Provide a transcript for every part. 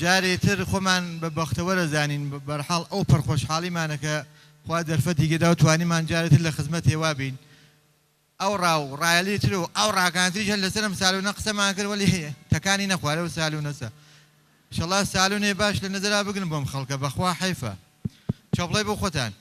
جارێ تر خۆمان بە بەختەوەرە زانین، بەرحاڵ ئەو پەڕ خۆشحاڵیمانە کە خوا دەرفەتی گێدا و توانیمان جارێ تر لە خزمەت ئێوە بین. ئەو ڕا و ڕایەلی تر و ئەو ڕاکانتریش هەر لەسەر ئەم سالونە قسەمان کرد وەلی تەکانی نەخوارد ئەو سالونەسە. ئیشەڵا سالونێ باش لە نەزەرا بگرن بۆم خەڵکە بەخوا حەیفە. چەپڵەی بۆ خۆتان.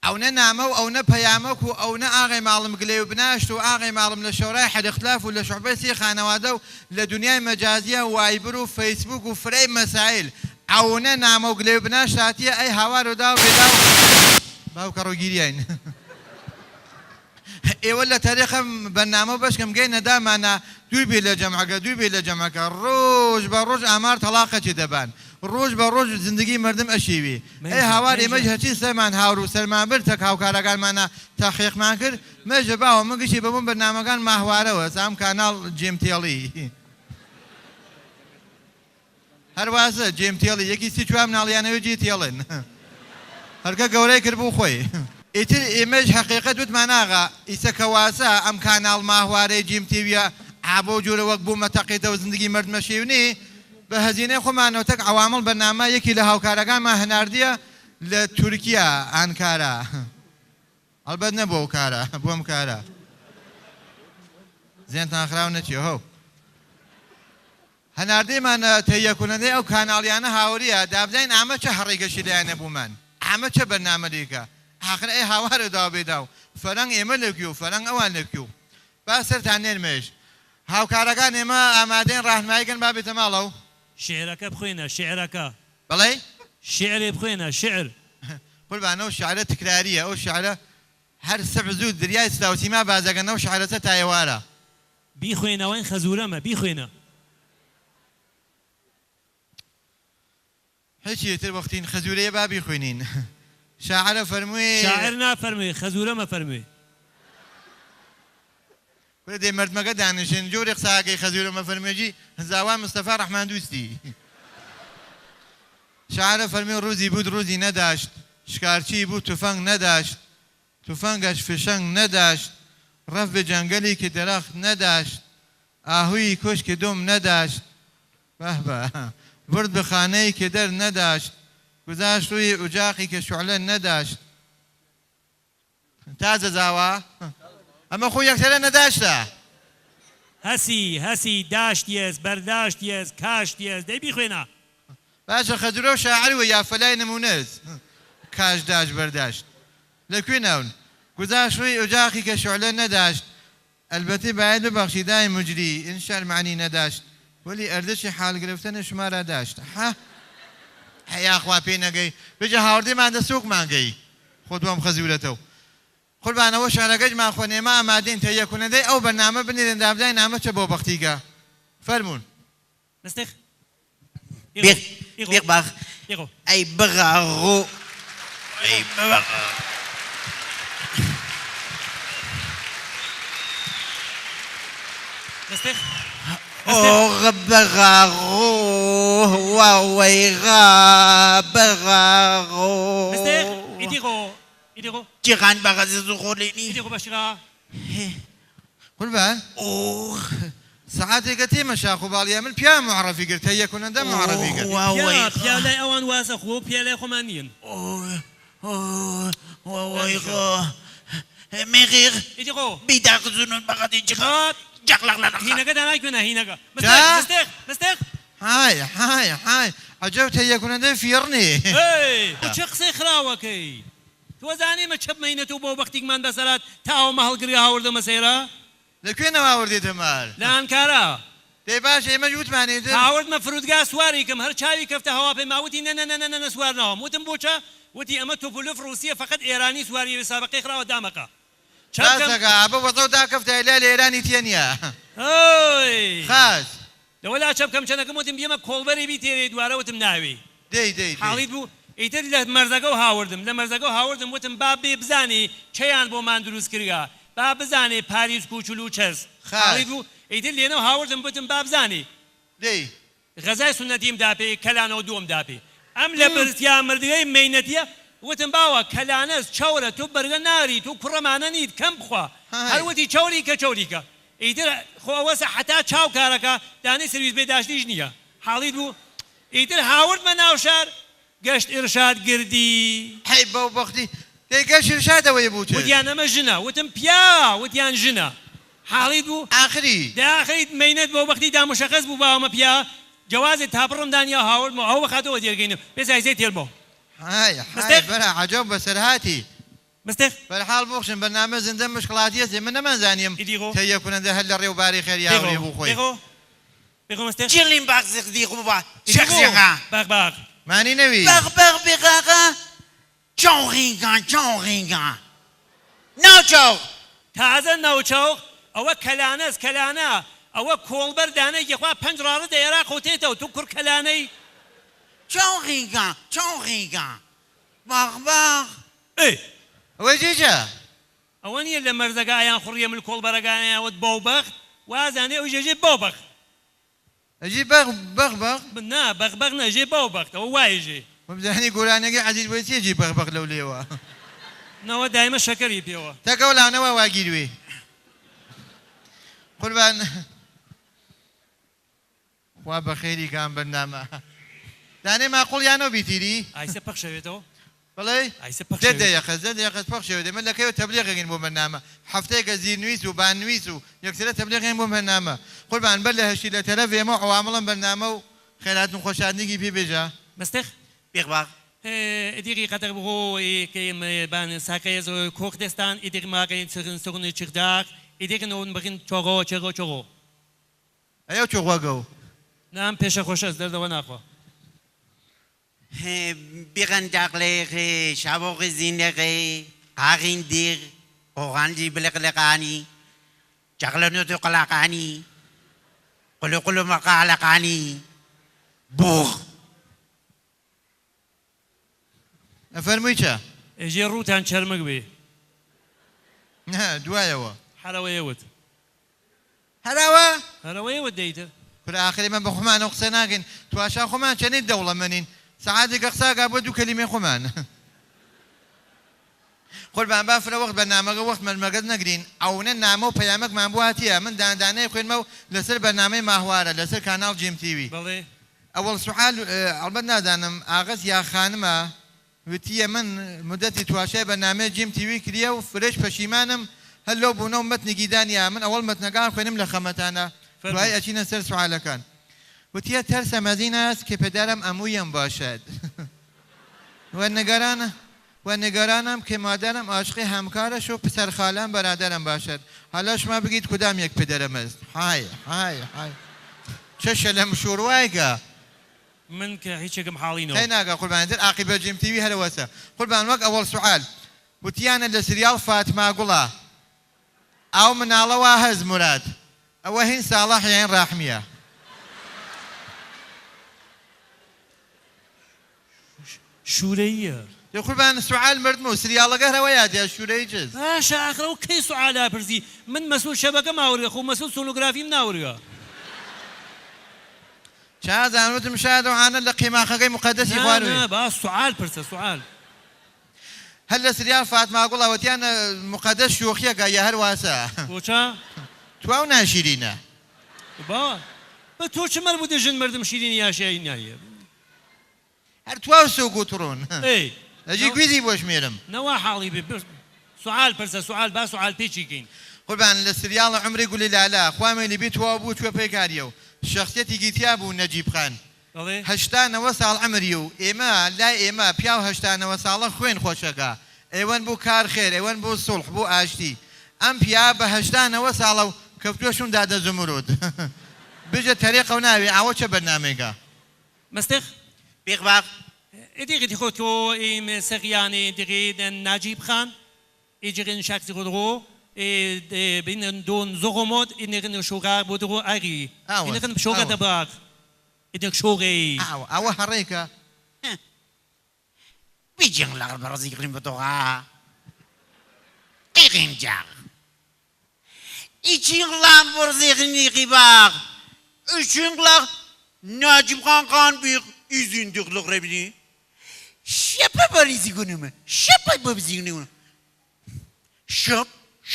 ئەونە نامە و ئەونە پەیامەک و ئەونە ئاغەی ماڵم گلەی و بناشت و ئاغەی ماڵم لە شۆرای حەل ئختلاف و لە شوعبەی سی خانەوادە و لە دونیای مەجازیە وایبر و فەیسبوک و فرەی مەسایل ئەونە نامە و گلەی و بناشت هاتیە ئەی هاوار و داو بێداو باوکە ڕوو گیریاین ئێوە لە تەریقم بەرنامە و بەشکم گەینە دامانا دوور بی لە جەمعەکە دوور بی لە جەمعەکە ڕۆژ بە ڕۆژ ئامار تەڵاقەچێ دەبان ڕۆژ بە ڕۆژ زندگی مەردم ئەشێوی ئەی مەیژە هاوار ئێمەش مەیژە. هەرچی سەرمان هاور و سەرمان برد تەک هاوکارەکانمانا تەحقیقمان کرد مەیژە باوە من گشتی بەبووم بەرنامەکان ماهوارەوە سام کاناڵ جێم تێڵی هەر وازە جێم تێڵی یەکی سی چوار مناڵیانەوێ جێ تێڵن هەرکە گەورەی کرد بوو خۆی. ئیتر ئێمەش هەقیقەت وتمان ئاغا ئیسە کە وازە ئەم کاناڵ ماهوارەی جیم تیویە ئا بەو جورە وەک بوومە تەقیتەوە زندگی مەردمە شێونی بە هەزینەی خۆمانەوە تەک عەوامڵ بەرنامە یەکی لە هاوکارەکانمان هەناردیە لە تورکیا ئانکارا ئەڵبەت نە بۆ ئەو کارە بۆ ئەم کارە زێنتان خراو نەچێ هەو. هەناردەیمان تەییەکونەندەی ئەو کاناڵیانە هاوریە دابزانین ئامە چە هەڕی گەشی لایان نەبوومان ئامە چە بەرنامەلیکە ئاخر ئەی هاوارە داو بێداو فەرەنگ ئێمە لەکوێ و فەرەنگ ئەوان لەکوێ و با سەرتان نێرمەیش هاوکارەکان ئێمە ئامادەین ڕاهنمایی کەن با بێتە ماڵەو. شیعرەکە بخوێنە شیعرەکە. بەڵی؟ شیعرێ بخوێنە شیعر. قوربان ئەو شیعرە تکراریە ئەو شیعرە هەر سبح زوو دریای سلاو سیما بازەکەن ئەو شیعرەسە تا ئێوارە. بیخوێنە وەین خەزورەمە بیخوێنە. هیچی تر وەختین خەزورەیە با بیخوینین شاعرە فەرمووی. شاعر نافەرموێ خەزورەمە فەرموێ. کورە دەی مەردمەکە دانیشن جۆرێ قسە ئەکەی خەزورەمە فەرموێجی زاوا مستەفا ڕەحمان دوستی. شاعرە فەرمووی ڕوزی بوود ڕوزی نەداشت شکارچی بوو تفەنگ نەداشت تفەنگش فشەنگ نەداشت ڕەفت بە جەنگەلی که دەرەخت نەداشت ئاهویی کشت که دم نەداشت بە بە برد بە خانەی که دەر نەداشت گذاشت روی ئوجاقی که شعلە نەداشت تازە زاوا ئەمە خۆ یەکسەرە نەداشتە. هەسی هەسی داشتیەس بەرداشتیەس کاشتیەس دەی بیخوێنە. باشە خەجرۆ شاعر وە یا فەلای نمونەس کاش داشت بەرداشت لە کوێ ناون گوزاشت ڕوی ئوجاخی کە شعلە نەداشت البته باید ببخشید آی مجری این شعر معنی نداشت ولی ارزش حال گرفتن شما را داشت حە حە یاخوا پێی نەگەی بجە هاوردەمان دە سوکمان گەی خۆ دوام خەزورەتەو قوربان ئەوە شعرەکەشمان خۆن ئێمە ئامادەین تەییەکونەندەی ئەو بەرنامە بنێرن دابزانین ئامە چە بۆ بەختیگە فەرموون. نستخ بێخ بێخ باخ ئەی بغا غۆ ئەی بغا. ئۆغ بغا غۆ واوەیغا بغا غۆ. جیغان بغا ززو خۆلێنی. قوربان ئۆخ. سەعاتێکە تێمە شاخ و باڵیا من پیاوم معڕەفی کرد تەییە کونەندەم معڕەفی کرد. پیا پیا لای ئەوان وازە خۆ پیا لای خۆمان نیین. هینەکە دانای کوێنە هینەکە جا مستێخ مستێخ. های های های عەجەب تەییە کونەندەی فیڕنی. ئەی تۆ چ قسەی خراوەکەی تۆ زانی مە چەپ مەینەت و بۆ بەختیکمان بەسەرات تا ئەومە هەڵگریا هاوردەمە سەیرە. لە کوێ نەواوردیتە مار؟ لە ئانکارا. دەی باشە ئێمەش وتمان ئیتر. هاوردمە فرودگا سواری کەم هەر چاوی کەفتە هەواپەیما وتی نە نە نە نە نە سوار ناوم وتم بۆ چە وتی ئەمە توپولوف ڕوسیە فەقەت ئێرانی سواری ئەوێ سابقەی خراوە دامەقە چە بکەم. باسەکە ئەبە وەزەو داکەفتە ئەی لای لە ئێرانی تیە نیە. هۆی. خاس. لەوەلا چە بکەم چە نەکەم وتم بیەمە کۆڵبەری بیتێرێ دوارە وتم ناوێی. دەی دەی دەی. حاڵیت بوو ئیتر لە مەرزەگەو هاوردم لە مەرزەگەو هاوردم وتم با بێ بزانێ چەیان بۆمان دروست کردگە با بزانێ پاریس کوچولوو چەس حاڵیت خاس. بوو ئیتر لێنەو هاوردم وتم با بزانێ. دەی. غەزای سوننەتیم داپێ کەلانەوە دووەم داپێ ئەم لە برسیا مردگەی مەینەتیە وتم باوە کەلانەس چەورە تو بەرگە ناری تو کوڕەمانە نیت کەم بخوا. هەر وتی چەوری کە چەوری کە ئیتر خۆ ئەوەسە حەتا چاو کارەکە دانەی سرویس بێداشتیش نییە حاڵیت بوو ئیتر هاوردمە ناو شار گەشت ئیرشاد گردی. حەی بەو بەختی دەی گەشت ئیرشاد ئەوەی بوو چ. وتیان ئەمە ژنە وتم پیاوە وتیان ژنە حاڵیت بوو. ئاخری. دە ئاخری مەینەت بەو بەختی دا مشەخەس بوو باوەمە پیاوە جەوازێ تاپڕم دانیا هاوردمەوە ئەوە بەخاتەوە تێرگەینم بێ سایسەی تێرمەوە. حای حای مستێخ. بەرا عەجەب بەسەرهاتی. مستێخ. بەرحاڵ بوخشن بەرنامە زندە مشکڵاتیە سێ من نەمانزانیم ئیدیغۆ. تەیە کونەندە هەر لە ڕێ و باری خێر بێغۆ یاوەری بوو خۆی. بێغۆ بێغۆ مستێخ. جیڵین باغ زیغ دیغ با شەخ ئیدیغۆ زیغا. باغ باغ. مانی نەوی. باغ باغ بێغاغا چاو غینگا چاو غینگا ناوچاو. تازە ناوچاوغ ئەوە کەلانەس کەلانە ئەوە کۆڵبەر دانەی یەخوا پەنج ڕاڕە دە ئێراق خۆتێتەوە تو کوڕ کەلانەی. چاو غینگا چاو غینگا باغ باغ. ئێ. ئەوەی جێجە. ئەوە نییە لە مەرزەگا ئەیان خوڕیە مل کۆڵبەرەگانیان وت بەوبەخت وازانێ ئەو ژێژێ بەوبەخت. ئەژی بەغ بەغ بەغ؟ نا بەغ بەغ نە ژێ بەوبەخت ئەوە وایە ژێ. وەبزانی گۆرانیەکەی عەزیز وەی چیە جی بەغ بەغ لەو لێوە. نەوە دایمە شەکەری پێوە. تەکەو لاونەوە وا گیروی قوربان خوا بەخێری کە ئەم بەرنامە دانێ ماقوڵ یانەو بیتیری. ئایسە پەخشەوێتەوە. بەڵێ ئایسە دە پەخشەوێت. دەیەقەس دە دەیەقەس پەخشەوێت ئێمە لەکەیەوە تەبلیغەکەین بۆ بەرنامە هەفتەیەکە زیرنویس و باننویس و یەکسرە تەبلیغەکەین بۆ بەرنامە قوربان بەر لە هەشتی لە تەرەف ئێمە و عەوامڵم بەرنامە و خێراتن خۆشاتنیکی پێ بێژە. مستخ. بێغباغ. ئیدیغی قەتەر بغۆ کەیم بان ساکەیەز کۆخ دەستان ئیدیغ ماگەین چغن سغن چغداغ ئیدیغن ئون بغن چۆغۆ چغۆ چۆغۆ. ئەیەو چۆغۆگەو. نا ئەم پێشە خۆشەس دەردەوە ناخوا. بغن داغلێغ شاوغ زینغ قاغین دیغ قۆغانجی بلقلقانی چەغلە نوت قلاقانی قلقل مقالقانی بوغ. ئەفەرمووی چە؟ ئێژێ ڕووتان چەرمگ بێ. نا دوایەوە. هەرەوەیە وت. هەراوە؟ هەرەوەیە وت دەیتر. کورە ئاخر ئێمە بە خۆمانەوە قسە ناکەین تواشا خۆمان چەنێ دەوڵەمەنین سەعاتێکە قسە ئەکا بۆ دوو کەلیمەی خۆمان. قوربان با فرە وەخت بەرنامەگە وەخت مەرمەگەت نەگرین ئەونە نامە و پەیامەکمان بۆ هاتیە من دانەدانەی خوێنمە و لەسەر بەرنامەی ماهوارە لەسەر کاناڵ جیم تیوی. بەڵێ. ئەوەڵ سوعال ئەڵبەت نازانم ئاغەس یا خانمە وتیە من مدەتی تواشای بەرنامەی جیم تیوی کریە و فرەیش پەشیمانم هەر لەو بوونەو مەتنیگی دانیا من ئەوەڵ مەتنەگان خوێنم لە خەمەتانە دوای فەرموو. ئەچینە سەر سوعالەکان وتیە ترسم از این است که پدرم عمویم باشد و نگران و نگرانم که مادرم عاشق همکارش و پسر خالم برادرم باشد حالا شما بگید کدام یک پدرم است های های های چه شلم شوروایکە. من کە هیچێکم حاڵی هەی نەوە. ناگا قوربان تر عاقیبە جیم تیوی هەرەوەسە قوربان وەک ئەوەڵ سوعال وتیانە لە سریاڵ فاتما گوڵە ئەو مناڵە وا هەز موراد ئەوە هین ساڵح یان ڕاحمیە. شوورەییە. دە قوربان سوعال مردم و سریاڵەکە هەرەوە یادە شوورەی چز. باشە ئاخر ئەو کەی سوعالا پرسی من مەسول شەبەکەم ئاورگە خۆ مەسول سۆنۆگرافیم ناورگە. چازان وتم شاید ئەو عانە لە قیماخەکەی موقەدەسی نا خواروێ. نا با سوعال پرسە سوعال. هەر لە سریاڵ فاتما گوڵە وتیانە موقەدەس شۆخیەکە یا هەر واسە. بۆچە؟ تواو ناشیرینە. با بە تۆ چ مەربووتە ژن مردم شیرینی یا شیرین نایە. هەر تواو سوک و تڕون. ئەی. ئەجی گویزی بۆ ژمێرم. نەوا حاڵی بێ سوعال پرسە سوعال با سوعال پێچی کەین. قوربان لە سریاڵە عومری گولی لالا خوا مەیلی بی تواو بوو چوە پێکاریە و شەخسیەتیکی تیا بوو نەجیب خان بەڵێ. هەشتا نەوە ساڵ عەمری و ئێمە لای ئێمە پیاو هەشتا نەوە ساڵە خوێن خۆشەکا ئێوەن بوو کار خێر ئێوەن بوو سوڵح بوو ئاشتی ئەم پیا بە هەشتا نەوە ساڵە و کەوتوە شون دادە زمرود بژە تەریقە و ناوێ ئاوە چە بەرنامەیگە. مستخ. بێغباغ. ئیدیغی خۆ تۆ ئیم سەغیانی دیغی ناجیب خان ئیجغین شخصی خود رو بین دون زغمود اینغن شوغا بودرو ئەری ئاوە اینغن شوغا ئاوە دەباغ ئیدغ شوغی. ئاوە ئاوە هەڕێکە. بجین لەغ بەڕزی قرین بەتۆغا قیقین جاغ ئیچین لام بەڕزی قنیقی باغ ئیچین لاغ ناجیب خان خان بیغ ئیزین دیغ ڕێبنی شەپە بەریزی گونمە شەپە بەبزی گونمە شەپ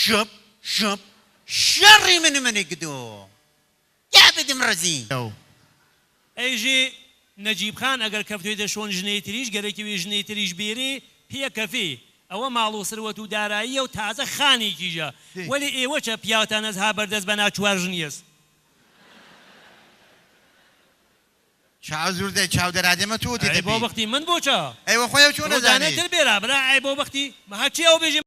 شەپ شپ شەڕی من منی گدۆ یا بدم ڕزی. ئەیژێ نەجیب خان ئەگەر کەفتوێتە شۆن ژنەی تریش گەرەکی وێ ژنەی تریش بێرێ پێ کەفێ ئەوە ماڵ و سروەت و داراییە و تازە خانێکیشە وەلێ ئێوە چە پیاوتان ئەز ها بەردەس بەنا چوار ژنیەس. چاو زور دەی چاو دەرادێمە تو ئەی تێتە بۆ پی. بەختی من بۆ چە ئەی وە خۆیەو چۆن ڕۆ دانێ ئەزانێ. تر بێرا برا ئەی بۆ بەختی هەرچی ئەو بێژێ.